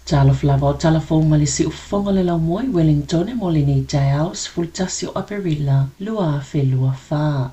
Talofa lava o tala fou mai le siufofoga o le laumua i Wellingtone mo lenei taeao 11 o Aperila 2024.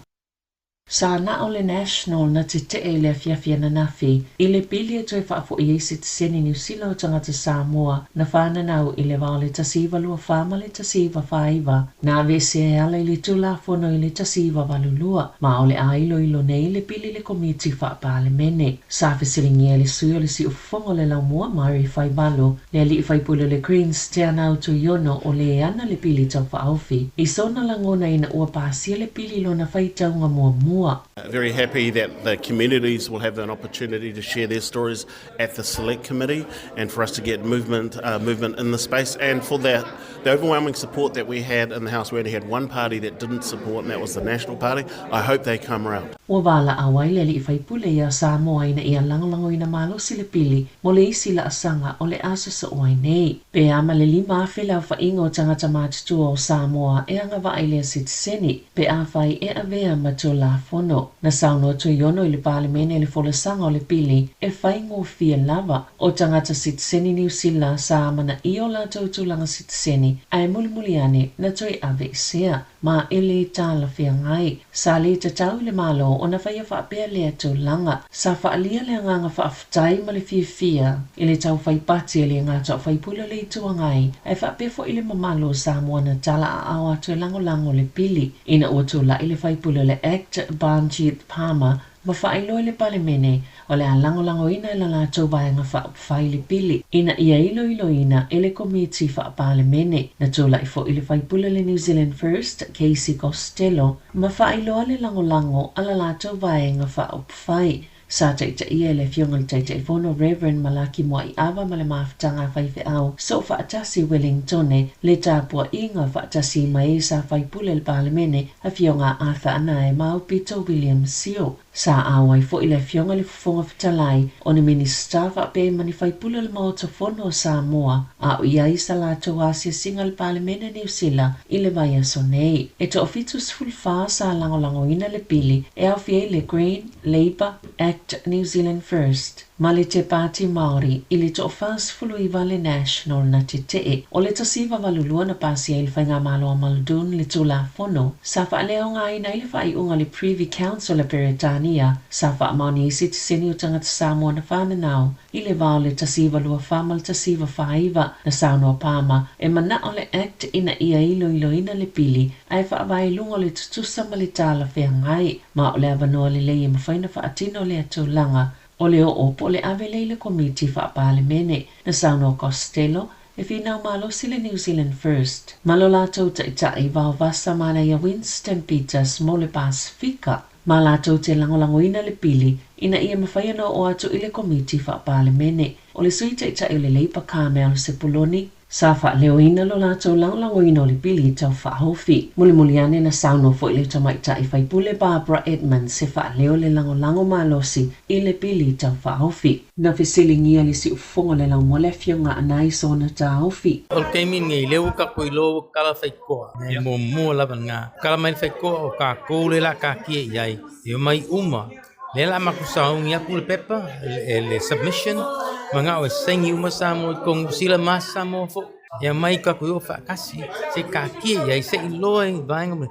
Sa na o le National na tetee i le afiafi ananafi i le pili e toe faafoi ai sitiseni Niu Sila o tagata Samoa na fananau i le va o le 1924 ma le 1949 na aveesea e ala i le Tulafono i le 1982 ma o le a iloilo nei le pili i le Komiti Faa-Palemene. Sa fesiligia e le sui o le Siufofoga o le Laumua Murray Faivalo le alii faipule o le Greens Teanau Tuiono o le ana le pili taufaaofi i sona lagona ina ua pasia le pili i lona faitauga muamua. Very happy that the communities will have an opportunity to share their stories at the select committee and for us to get movement movement in the space and for that the overwhelming support that we had in the house we only had one party that didn't support and that was the National Party I hope they come round. Ua valaau ai le alii faipule iā Samoa ina ia lagolagoina malosi le pili mo le isi laasaga o le a sosoo ai nei. Pe a ma le 5,000 le aofaiga o tagata matutua o Samoa e agavaa i lea sitiseni, pe afai e avea ma Tulafono. Na saunoa Tuiono i le Palemene i le folasaga o le pili e faigofie lava o tagata sitiseni Niu Sila sa amanaia o latou tulaga sitiseni ae mulimuli ane na toe aveesea. Ma e lē talafeagai. Sa lē tatau i le Malo ona faia faapea lea tulaga. Sa faaalia le agaga faafetai ma le fiafia i le tau fai pati a le gata o faipule o le Itu Agai ae faapea foi le mamalu o Samoa na tala aao atu e lagolago le pili ina ua tulai le faipule o le Act Baljit Parmar ma faailoa i le Palemene o le a lagolagoina e la latou Vaega Faaupufai le pili ina ia iloiloina e le Komiti Faa-Palemene. Na tulai foi le faipule o le New Zealand First, Casey Costello, ma faailoa le lagolago a la latou Vaega Faaupufai. Sa taitaia e le Afioga i le Taitaifono Rev. Malaki Moaiava ma le mafutaga a faifeau Soofaatasi Wellingtone le tapuaiga faatasi ma e sa faipule i le Palemene Afioga a Arthur Anae ma Aupito William Sio. Sa auai foi le Afioga i le Fofoga Fetalai o ni Minisita faapea ma ni faipule o le Maota Fono o Samoa a o i ai sa latou asiasiga i le Palemene Niu Sila i le vaiaso nei. E toafitusefulufa sa lagolagoina le pili e aofia ai le Green, Labour, Act, New Zealand First. Ma le Te Pāti Māori i le toa-49 le National na tetee. O le 1982 na pasia ai le Faigamalo a Muldoon le Tulafono sa faaleaogaina ai le faaiuga a le Privy Council a Peretania sa faamaonia ai sitiseni o tagata Samoa na fananau i le va o le 1924 ma le 1949. Na saunoa Palmer e manao le Act ina ia iloiloina le pili ae faavae i luga o le tutusa ma le talafeagai ma o le avanoa lelei e mafai ona faatino lea tulaga O le oo po o le ave lea i le Komiti Faa-Palemene. Na saunoa Costello, e finau malosi le New Zealand First ma lo latou taitai Vaovasa Manaia Winston Peters mo le Pasefika ma latou te lagolagoina le pili ina ia mafai ona oo atu i le Komiti Faa-Palemene. O le Sui Taitai o le Leipa Carmel Sepuloni, Sa faaleoina lo latou lagolagoina o le pili tau faaofi. Mulimuli ane na saunoa foi le tamaitai faipule Barbara Edmonds e faaleo le lagolago malosi i le pili tau faaofi. Na fesiligia le siufofoga o le laumua le afioga Anae sona taofi. O le taimi lenei, lea ua tatou iloa ua kala faitoa, e muamua lava lena. Kala mai le faitoa o tatou lea o le a taatia i ai, e omai uma. Lea o le a matou sauni atu le pepa, le submission, manao e saini uma Samoa i totonu o Sila ma Samoa foi. E aumai tatou i o faatasi, se i taatia i ai, se i iloa i vaega ma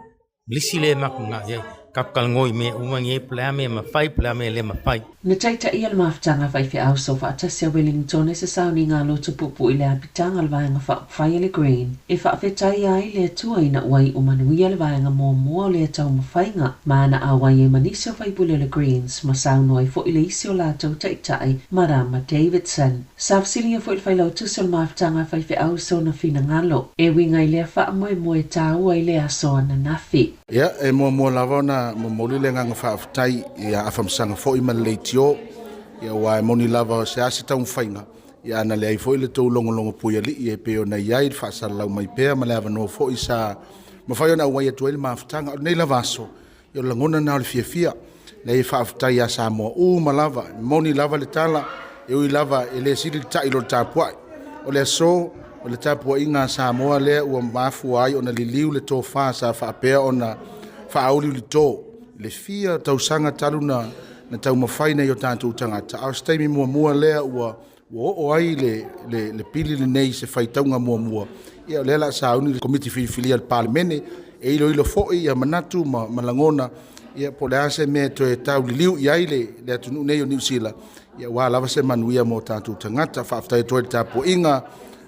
le isi lea e matou manao i ai. Tatou talanoa i mea uma nei, po o le a mea e mafai, po o le a mea e le mafai. Na taitaia le mafutaga faifeau soofaatasi a Wellington i se sauniga a loto puupuu i le apitaga o le Vaega Faaupufai a le Green e faafetaia ai le Atua ina ua iu manuia le vaega muamua o lea taumafaiga ma ana auai ai ma nisi o faipule o le Greens ma saunoa ai foi le isi o latou taitai Marama Davidson. Sa fesiligia foi le Failautusi o le Mafutaga a Faifeau i sona finagalo e uiga i lea faamoemoe taua i le aso ananafi. Ia, e muamua lava ona momoli le agaga faafetai ia Afamasaga foi ma le leitio, ia aua e moni lava se a se taumafaiga, ia ana leai foi le tou logologo puialii e pei ona i ai le faasalalau mai pea ma le avanoa foi sa mafai ona auai atu ai le mafutaga. O lenei lava aso, ia o le lagona lena o le fiafia, leai e faafetai ia Samoa uma lava, e moni lava le tala, e ui lava e le sili le ta'i i lo le tapuai. O le aso, o le tapuaiga a Samoa lea ua mafua ai ona liliu le tofa sa faapea ona faauliulito i le fia tausaga talu na taumafai nai o tatou tagata, a o se taimi muamua lea ua Ua oo ai le pili lenei i se faitauga muamua, ia o lea o le a sauni le Komiti Filifilia a le Palemene e iloilo foi ia manatu ma lagona, ia po o le a se mea e toe tauliliu i ai le atunuu nei o Niu Sila, ia aua lava se manuia mo tatou tagata. Faafetai atu ai i le tapuaiga a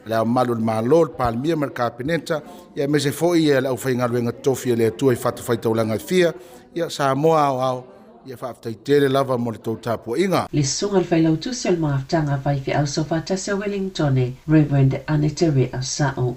Le Ao Mamalu o le Malo, le Palemia ma le Kapeneta, ia aemaise foi le aufaigaluega totofi a le Atua i fatafaitaulaga e fia, ia Samoa aoao, ia faafetai tele lava mo le tou tapuaiga. Le Susuga i le Failautusi o le Mafutaga Faifeau Soofaatasi o Wellingtone, Rev. Anete Reasa'u.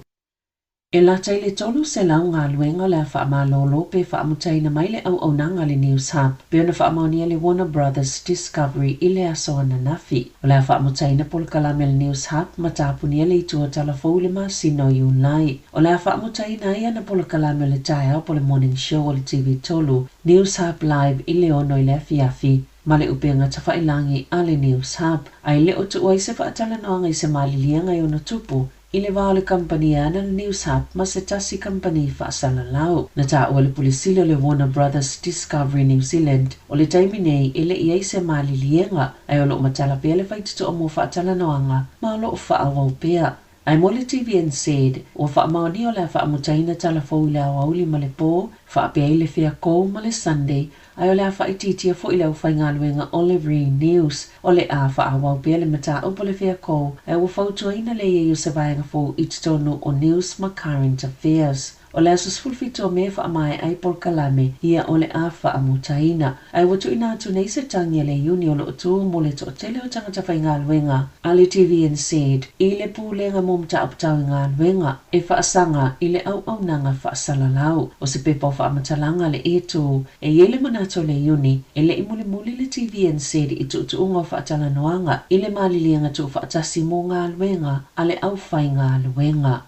E lata i le 300 galuega o le a faamalolo pe faamutaina mai le auaunaga a le News Hub, pei ona faamaonia le Warner Brothers Discovery i le aso ananafi. O le a faamutaina polokalame a le News Hub ma tapunia le itu o Talafou i le masina o Iulai. O le a faamutaina ai ana polokalame o le taeao po o le Morning Show o le TV3, News Hub Live i le 6 i le afiafi, ma le upega tafailagi a le News Hub, ae le o tuua ai se faatalanoaga i se maliliega e ono tupu i le va o le kamupani e ana le News Hub ma se tasi kamupani faasalalau. Na taua le Pule Sili o le Warner Brothers Discovery New Zealand, o le taimi nei e le i ai se maliliega, ae o lo o matala pea le faitotoa mo faatalanoaga ma o lo o faaauau pea. Ae mo le TVNZ, ua faamaonia o le a faamutaina tala fou i le aoauli ma le po, faapea ai le Feakou ma le Sunday, ae o le a faaitiitia foi le aufaigaluega o le Re News. O le a faaauau pea le mataupu o le Feakou, ae ua fautuaina le i ai o se vaega fou i totonu o News ma Current Affairs. O le aso 17 o Me e faamaea ai polokalame ia o le a faamutaina. Ae ua tuuina atu nei se tagi a le Iuni o lo o tu mo le toatele o tagata faigaluega a le TVNZ i le Pulega mo Mataupu Tau i Galuega e faasaga i le auaunaga faasalalau. O se pepa o faamatalaga a le E2 e i ai le manatu o le Iuni e le i mulimuli le TVNZ i tuutuuga o faatalanoaga i le maliliega tuufaatasi mo galuega a le aufaigaluega.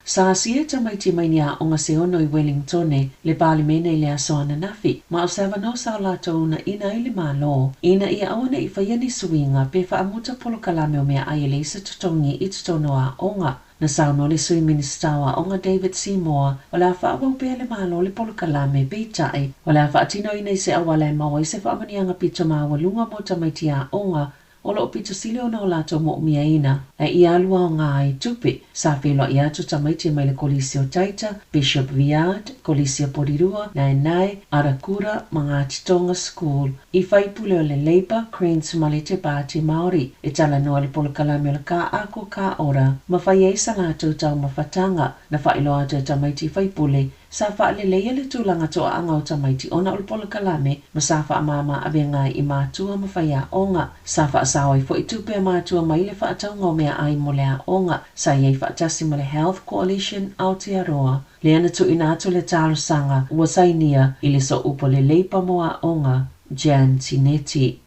Sa asia e tamaiti mai ni aoga se ono i Wellingtone le Palemene i le aso ananafi, ma o se avanoa sa o latou uunaina ai le Malo ina ia aua ne i faia ni suiga pe faamuta polokalame o meaai e leai se totogi i totonu o aoga. Na saunoa le Sui Minisita o Aoga David Seymour o le a faaauau pea e le Malo le polokalame, peitai, o le a faatinoina i se auala e maua ai se faamanuiaga pito maualuga mo tamaiti aoga o lo o pito sili ona o latou mo'omiaina ae ia alu aoga ai tupe. Sa feiloai atu tamaiti mai le Kolisi o Taita, Bishop Viard, Kolisi o Porirua, Naenae, Arakura ma Ngāti Tonga School i faipule o le Labour, Greens ma le Te Pāti Māori e talanoa le polokalame o le Ka Ako Ka Ora ma fai ai sa latou taumafataga. Na faailoa atu e tamaiti faipule Sa faaleleia le tulaga toaaga o tamaiti ona o le polokalame ma sa faamāmā avega ai i matua ma faiaoga. Sa faasao ai foi tupe a matua mai le faatauga o meaai mo le aoga. Sa i ai faatasi ma le Health Coalition Aotearoa lea na tuuina atu le talosaga ua sainia i le Sooupu o le Leipa mo Aoga, Jan Tinetti.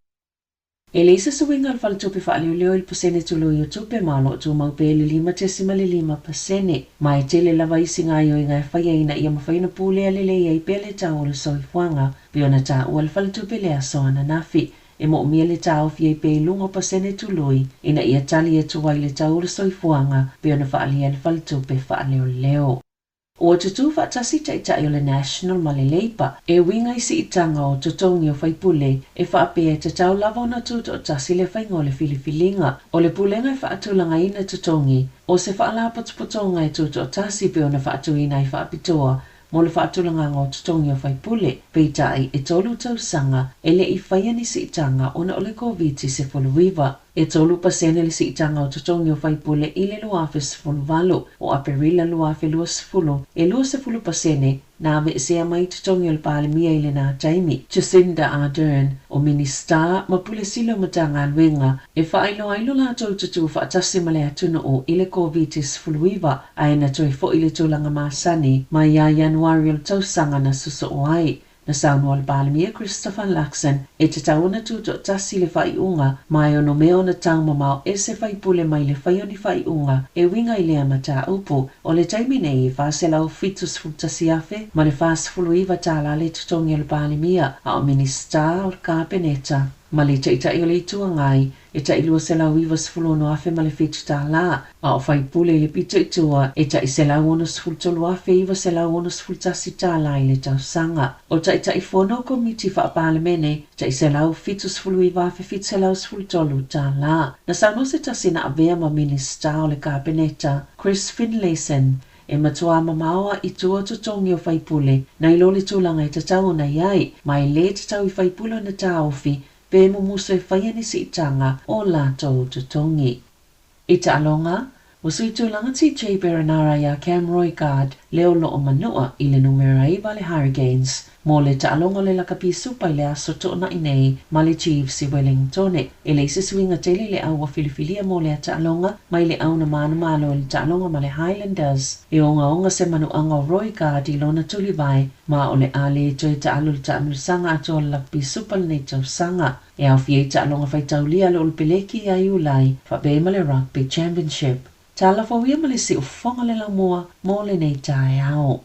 E leai se suiga a le Faletupe Faaleoleo i le pasene tului o tupe ma o lo o tumau pea i le 5.5%. Ma e tele lava isi gaoioiga e faia ina ia mafai ona pulea lelei ai pea le tau o le soifuaga, pei ona taua le Faletupe i le aso ananafi. E moomia le taofi ai pea i luga o pasene tului ina ia tali atu ai le tau o le soifuaga, pei ona faaalia e le Faletupe Faaleoleo. Ua tutū faatasi taitai o le National ma le Labour e uiga i siitaga o totogi o faipule e faapea e tatau lava ona tutoatasi le faiga o le filifiliga. O le pulega e faatulagaina totogi o se faalapotopotoga e tutoatasi pei ona faatuina ai faapitoa mo le faatulagaga o totogi o faipule, peitai e tolu tausaga e le i faia ni siitaga ona o le Koviti-19. E 3% le siitaga o totogi o faipule i le 2018. O Aperila 2020, e 20% na aveesea mai totogi o le Palemia i lena taimi, Jacinda Ardern, o Minisita ma Pule Sili o Matagaluega, e faailoa ai lo latou tutū faatasi ma le atunuu i le Koviti-19, ae na toe foi le tulaga masani mai ia Ianuari o le tausaga na sosoo ai. Na saunoa le Palemia Christopher Luxon e tatau ona tutoatasi le faaiuga ma e ono mea ona taumamao ese faipule mai le fai o ni faaiuga e uiga i lea mataupu. O le taimi nei e $471,000 ma le $49 le totogi o le Palemia, a o Minisita o le Kapeneta ma le Taitai o le Itu Agai e tai $296,007, a o faipule i le pito i tua e tai $163,961 i le tausaga. O Taitaifono o Komiti Faa-Palemene, tai $179,713. Na saunoa se tasi na avea ma Minisita o le Kapeneta, Chris Finlayson, e matuā mamao i tua totogi o faipule nai lo le tulaga e tatau ona i ai, ma e lē tatau i faipule ona taofi pe mumusu e faia ni siitaga o latou totogi. I taaloga, ua sui tulaga TJ Perenara iā Cam Roigard le o loo manua i le numera 9 a le Hurricanes mo le taaloga o le Lakapi Supa i le aso Toonai nei ma le Chiefs i Wellingtone. E leai se suiga tele i le au ua filifilia mo lea taaloga mai le au na manumalo i le taaloga ma le Highlanders. E ogaoga se manuaga o Roigard i lona tulivae ma o le a le toe taalo i le taamilosaga atoa o le Lakapi Supa lenei tausaga. E aofia ai taaloga faitaulia a le Olopeleki ia Iulai faapea ai ma le Rugby Championship. Talofa ia ma le siufofoga le laumua mo lenei taeao.